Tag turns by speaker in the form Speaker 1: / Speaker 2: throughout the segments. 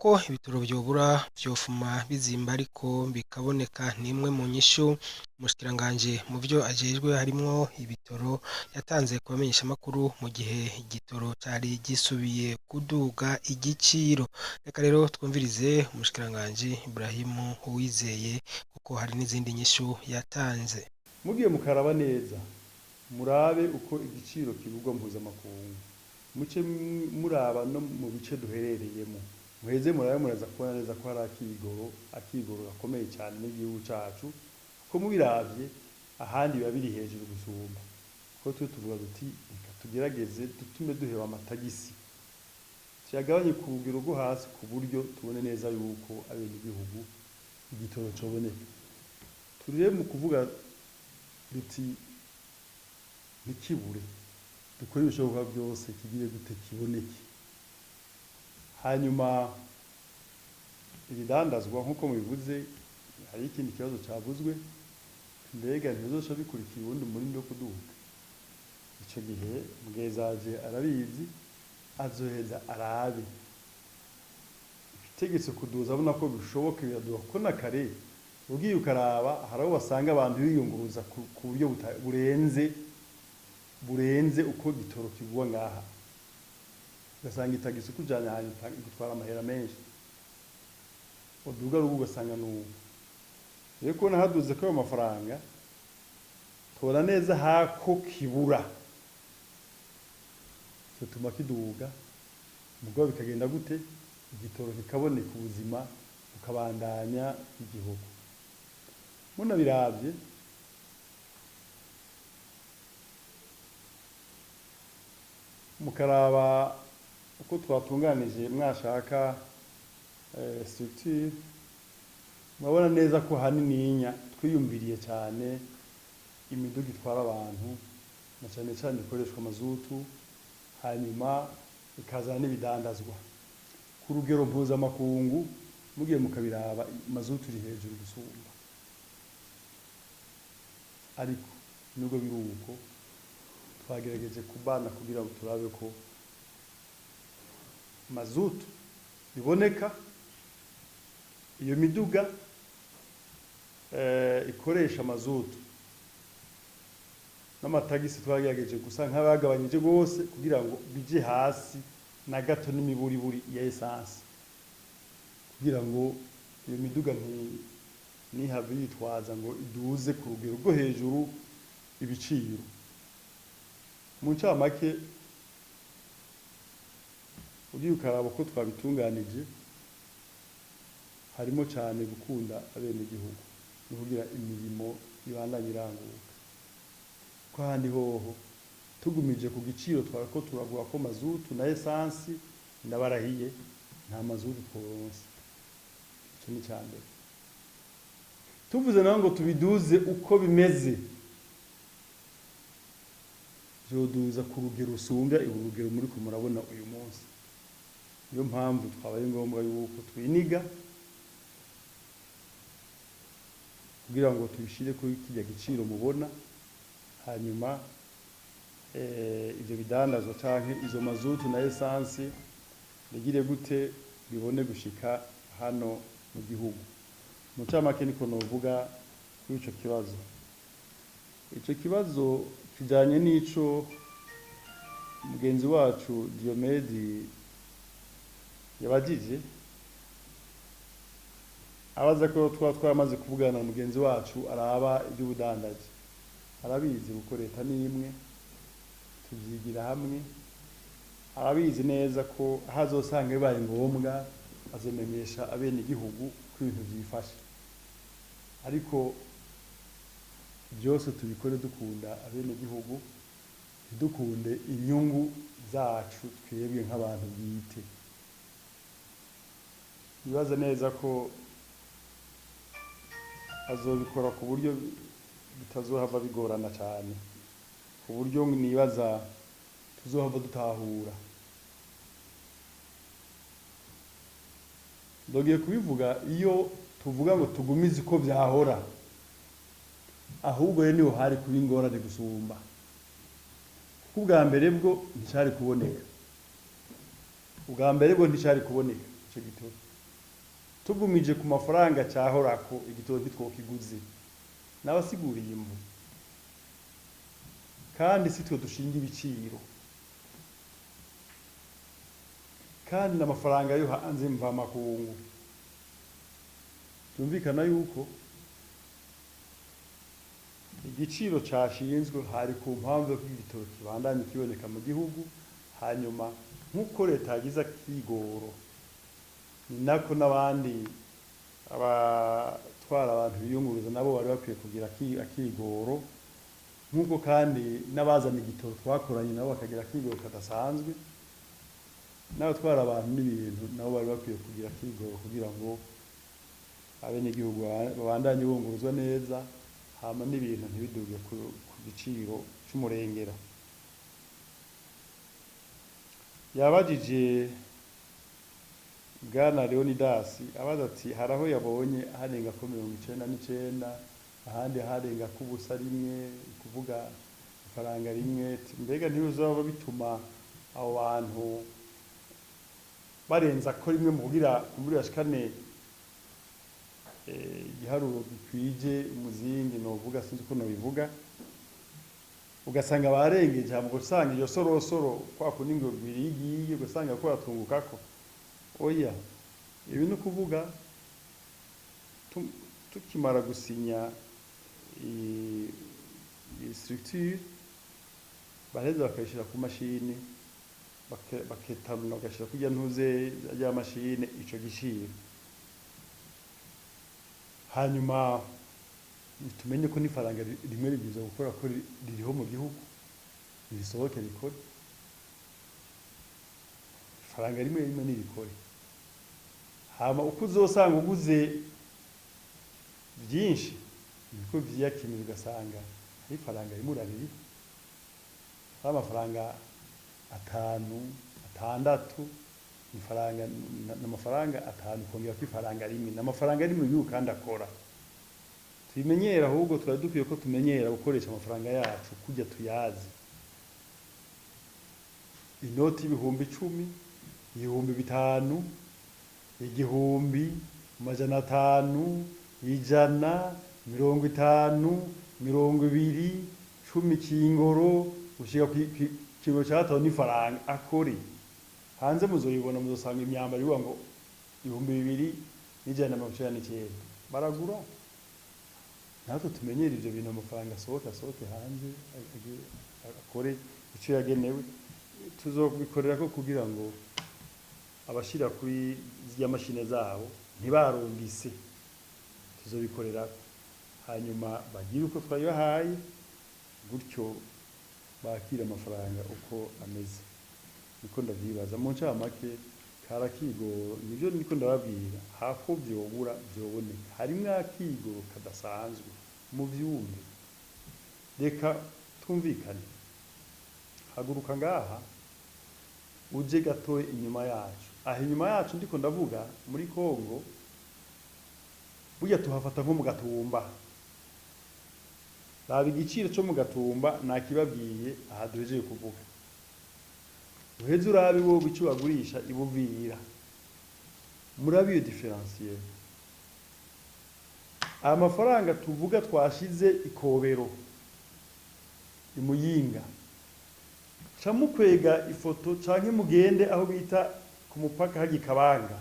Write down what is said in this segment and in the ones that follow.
Speaker 1: Hako ibitoro vyobura vyofuma bizimba ariko bikaboneka, nimwe mu nyishu umushikiranganji mu vyo ajejwe harimwo ibitoro yatanze ku bamenyeshamakuru mu gihe igitoro cari gisubiye kuduga igiciro. Reka rero twumvirize umushikiranganji Ibrahim Uwizeye, kuko hari n'izindi nyishu yatanze.
Speaker 2: Mugiye mukaraba neza, murabe uko igiciro kivugwa mpuzamakungu, muce muraba no mu bice duherereyemo, muheze murabe, muraza kubona neza ko hari akigoro gakomeye cyane n'igihugu cacu, kuko mubiravye ahandi biba biri hejuru gusumba. Kuko twe tuvuga duti: "Reka tugerageze dutume duheba amatagisi, tuyagabanye ku rugero rwo hasi, ku buryo tubone neza yuko abenegihugu igitoro coboneka." Turire mu kuvuga duti: "Ntikibure, dukore ibishoboka byose kigire gute, kiboneke." Hanyuma ibidandazwa, nk'uko mubivuze, hari ikindi kibazo cyavuzwe: mbega ntibizoca bikurikira uwundi murindi wo kuduga? Ico gihe Mwezaje arabizi, azoheza arabe itegetse kuduza, abona ko bishoboka biraduga, kuko na kare ugiye ukaraba hari aho basanga abantu biyunguruza ku buryo burenze uko gitoro kigwa ngaha, ugasanga itagisi ukujanye ahantu igutwara amahera menshi, uduga rugo ugasanga nuko. Rero kubona haduze ko ayo mafaranga, tubona neza hako kibura tutuma kiduga, mugabo bikagenda gute, igitoro kikaboneka, ubuzima bukabandanya igihugu. Munabiravye, mukaraba uko twatunganije mwashaka structure, murabona neza ko hanininya twiyumviriye cyane imiduga itwara abantu, na cyane cyane ikoreshwa mazutu, hanyuma ikazana n'ibidandazwa. Ku rugero mpuzamakungu, mugiye mukabiraba, mazutu iri hejuru gusumba. Ariko nubwo biri uko, twagerageje kubana kugira ngo turabe ko mazutu iboneka, iyo miduga ikoresha mazutu n'amatagisi twagerageje gusa nk'abagabanyije rwose kugira ngo bije hasi na gato, n'imiburiburi ya essence, kugira ngo iyo miduga ntihave yitwaza ngo iduze ku rugero rwo hejuru ibiciro. Mu ncamake, ugiye ukaraba uko twabitunganije, harimo cyane gukunda abenegihugu no kugira imirimo ibandanye iranguka, ko ahandi hoho tugumije ku giciro twarako turagura ko mazutu na esansi, ndabarahiye nta mazutu tworonse. Ico ni icya mbere. Tuvuze naho ngo tubiduze uko bimeze, vyoduza ku rugero rusumbya urugero muriko murabona uyu munsi. Niyo mpamvu twabaye ngombwa yuko twiniga kugira ngo tubishire kuri kirya giciro mubona, hanyuma ivyo bidandazwa canke izo mazutu na esansi bigire gute, bibone gushika hano mu gihugu. Mu ncamake niko novuga kuri ico kibazo. Ico kibazo kijanye n'ico mugenzi wacu Diomedi yabajije, abaza ko twaba twaramaze kuvugana na mugenzi wacu araba iby'ubudandaji. Arabizi, kuko leta ni imwe, tuvyigira hamwe. Arabizi neza ko aho azosanga bibaye ngombwa azomenyesha abenegihugu ko ibintu vyifashe, ariko byose tubikore dukunda abenegihugu, ntidukunde inyungu zacu twebwe nk'abantu bwite. Nibaza neza ko azobikora ku buryo bitazohava bigorana cyane, ku buryo nibaza tuzohava dutahura. Ndogiye kubivuga, iyo tuvuga ngo tugumize uko vyahora, ahubwo rero niho hari kuba ingorane gusumba, kuko ubwa mbere bwo nticari kuboneka, ubwa mbere bwo nticari kuboneka ico gitoro. Tugumije ku mafaranga cyahorako, igitoro ntitwokiguze. Nabasiguriye imvu, kandi si twe dushinga ibiciro, kandi n'amafaranga yo hanze mvamakungu. Byumvikana yuko igiciro cashinzwe hari ku mpamvu yo igitoro kibandanye kiboneka mu gihugu. Hanyuma nk'uko leta yagize akigoro, ni nako n'abandi abatwara abantu biyunguruza nabo bari bakwiye kugira akigoro, nk'uko kandi n'abazana igitoro twakoranye nabo bakagira akigoro kadasanzwe, n'abatwara abantu n'ibintu nabo bari bakwiye kugira akigoro kugira ngo abenegihugu babandanye bunguruzwa neza, hama n'ibintu ntibiduge ku giciro c'umurengera. Yabajije Bwana Leonidas, abaza ati hari aho yabonye harenga ko 99, ahandi harenga ko ubusa rimwe, kuvuga ifaranga rimwe. Ati mbega ntibizaba bituma abo bantu barenza ko rimwe mu kugira kumbure bashikane igiharuro gikwije umuzingi? Novuga, sinzi uko nobivuga, ugasanga barengeje, hama ugasanga iyo sorosoro kwa kundi ngo igiye, ugasanga ko batungukako. Oya, ibi ni ukuvuga tukimara gusinya iyi structure, baraheza bakayishira ku mashini, baketamuna, bagashira kurya ntuze rya mashine ico giciro. Hanyuma tumenye ko n'ifaranga rimwe ribwirizwa gukora, ko ririho mu gihugu, nirisohoke rikore. Ifaranga rimwe rimwe nirikore, hama uko uzosanga uguze byinshi niko vyiyakimira, ugasanga hari ifaranga rimwe uraririha, hari amafaranga 5, 6, ifaranga n'amafaranga 5 ukongera ko ifaranga rimwe n'amafaranga ari mu gihugu kandi akora. Tubimenyera, ahubwo twari dukwiye ko tumenyera gukoresha amafaranga yacu kurya tuyazi. Inoti 10,000, 5,000, 1,000, 500, 100, 50, 20, 10 kingoro gushika ku kingoro ca gatanu n'ifaranga akore. Hanze muzoyibona, muzosanga imyambaro ivuga ngo 2199, baragura. Natwe tumenyere ivyo bintu, amafaranga asohoke, asohoke hanze, akore ico yagenewe. Tuzobikorera ko kugira ngo abashira kuri zirya mashine zabo ntibarungise. Tuzobikorera, hanyuma bagire uko twabibahaye, gutyo bakira amafaranga uko ameze. Niko ndavyibaza mu ncamake. Karakigoro nivyo niko ndababwira, hako vyobura vyoboneka, harimwo akigoro kadasanzwe mu vyumve. Reka twumvikane, haguruka ngaha uje gatoya inyuma yacu. Aho inyuma yacu ndiko ndavuga muri Kongo, burya tuhafata nko mu Gatumba. Raba igiciro co mu Gatumba nakibabwiye aha duhejeje kuvuga, uheze urabe wowe ico bagurisha ibuvira. Murabe iyo différentiel. Aya mafaranga tuvuga twashize ikobero imuyinga, ca mukwega ifoto canke mugende aho bita ku mupaka hajya Kabanga,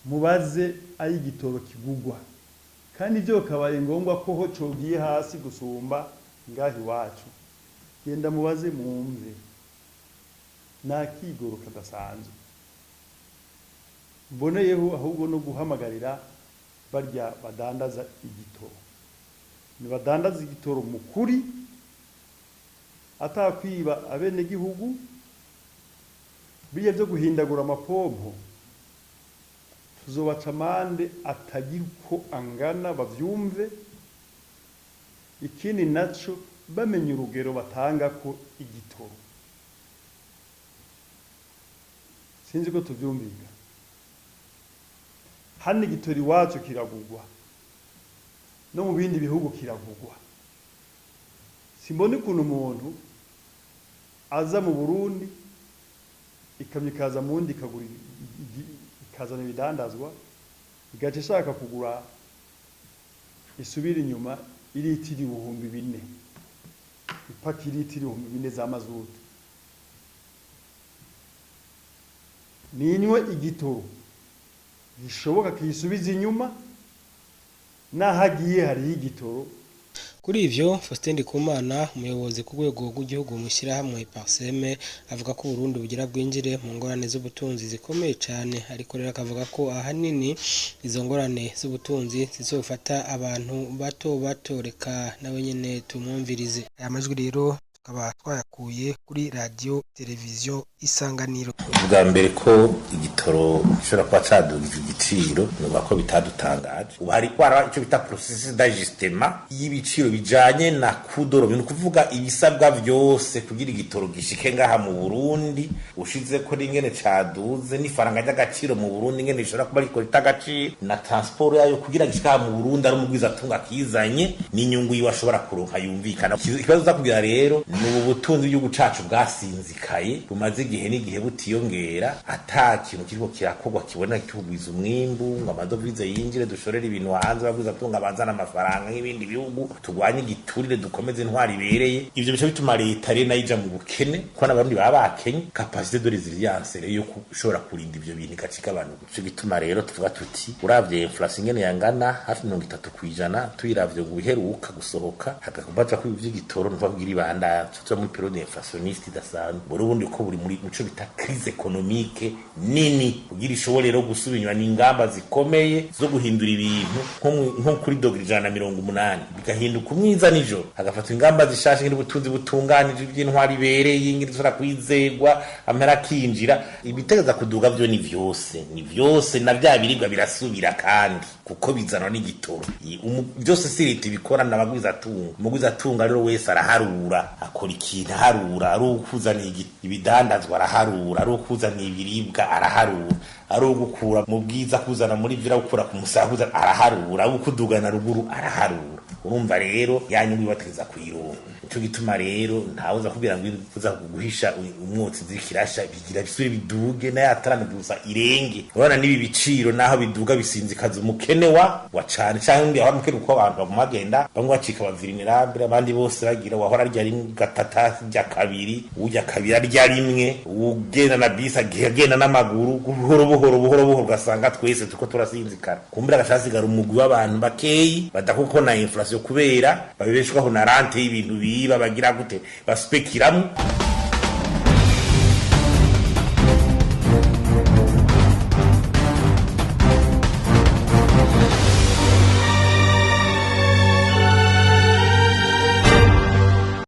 Speaker 2: mubaze ayo igitoro kigugwa. Kandi ivyo kabaye ngombwa ko ho cogiye hasi gusumba ngaha iwacu. Genda mubaze mwumve, nakigoro kadasanzwe. Mboneyeho ahubwo no guhamagarira barya badandaza igitoro, nibadandaza igitoro mu kuri, atakwiba abenegihugu. Birya vyo guhindagura amapompo, tuzobaca amande atagira uko angana, bavyumve. Ikindi naco, bamenye urugero batanga ko igitoro. Sinzi ko tuvyumvika. Hano igitoro iwacu kiragugwa, no mu bindi bihugu kiragugwa. Simbona ukuntu umuntu aza mu Burundi, ikamyo ikaza mu wundi, ikagura, ikazana ibidandazwa. Igaca ishaka kugura isubira inyuma iritiro 4000, ipaki iritiro 4000 za mazutu. Ninywe igitoro gishoboka kiyisubiza inyuma, naho agiye hariho igitoro.
Speaker 1: Kuri ivyo, Faustin Ndikumana, umuyobozi ku rwego rw'igihugu mw'ishirahamwe Parseme, avuga ko Uburundi bugira bwinjire mu ngorane z'ubutunzi zikomeye cane, ariko rero akavuga ko ahanini izo ngorane z'ubutunzi zizofata abantu bato bato. Reka nawe nyene tumwumvirize. Aya majwi rero tukaba twayakuye kuri radio televiziyo Isanganiro.
Speaker 3: Ubwa mbere ko igitoro gishobora kuba cadugije igiciro, nuvuga ko bitadutangaje. Ubu hari kwara icyo bita processus d'ajustement y'ibiciro bijanye na kudoro, ni ukuvuga ibisabwa vyose kugira igitoro gishike ngaha mu Burundi, ushize ko n'ingene caduze n'ifaranga ry'agaciro mu Burundi ingene rishobora kuba riko rita agaciro, na transport yayo kugira gishike aha mu Burundi ari umugwiza atunga akizanye n'inyungu yiwe ashobora kuronka yumvikana. Ikibazo uza kugira rero ni ubu butunzi bw'igihugu cacu bwasinzikaye, bumaze igihe n'igihe butiyongera, ata kintu kiriko kirakorwa kiboneka kigwiza umwimbu ngo amadovize yinjire, dushorere ibintu hanze, bagwiza atunga bazana amafaranga nk'ibindi bihugu, turwanye igiturire, dukomeze intwari ibereye. Ivyo bica bituma leta rero nayo ija mu bukene, kuko n'abarundi baba bakenye capacité de résilience rero yo gushobora kurinda ivyo bintu igacika abantu. Ico gituma rero tuvuga tuti uravye inflation ingene yangana hafi 30%, tuyiravye ngo iheruka gusohoka hagakubaza ko ivy'igitoro nuva kugira ibandanya tuja muri période inflationniste idasanzwe. Burundi ko buri muri muco bita crise économique nini, kugira ishobore rero gusubinywa n'ingamba zikomeye zo guhindura ibintu nko kuri degré 180 bigahinduka umwiza nijoro, hagafatwa ingamba zishasha n'ubutunzi butunganije iby'intwari ibereye ingene zishobora kwizegwa, amahera akinjira. Ibitegeza kuduga vyo ni vyose, ni vyose, na vya biribwa birasubira kandi kuko bizanwa n'igitoro. Byose si leta ibikora, n'abagwizatunga. Umugwizatunga rero wese araharura, akora ikintu aharura, ari ukuzana ibidandazwa araharura, ari ukuzana ibiribwa araharura, ari ugukura mu bwiza kuzana muri vira, gukura ku musaha kuzana araharura, ari ukudugana ruguru araharura. Urumva rero ya nyungu ibategeza kuyironka. Nico gituma rero ntawuza kubwira ngo uza guhisha umwotsi zikirasha, bigira bisubire biduge na yatarane gusa irenge. Urabona n'ibi biciro naho biduga bisinzikaza umukene wa cane canke undi ahora mukene, kuko abantu baguma bagenda bamwe bacika ba vulnerable, abandi bose bagira wahora arya rimwe gatata arya kabiri, urya kabiri arya rimwe, ugenda na bisi agenda n'amaguru buhoro buhoro buhoro buhoro, ugasanga twese turiko turasinzikara. Kumbura agacasigara umugwi w'abantu bakeyi badakuko na inflation kubera babeshwaho na rente y'ibintu biba bagira gute baspekiramwo.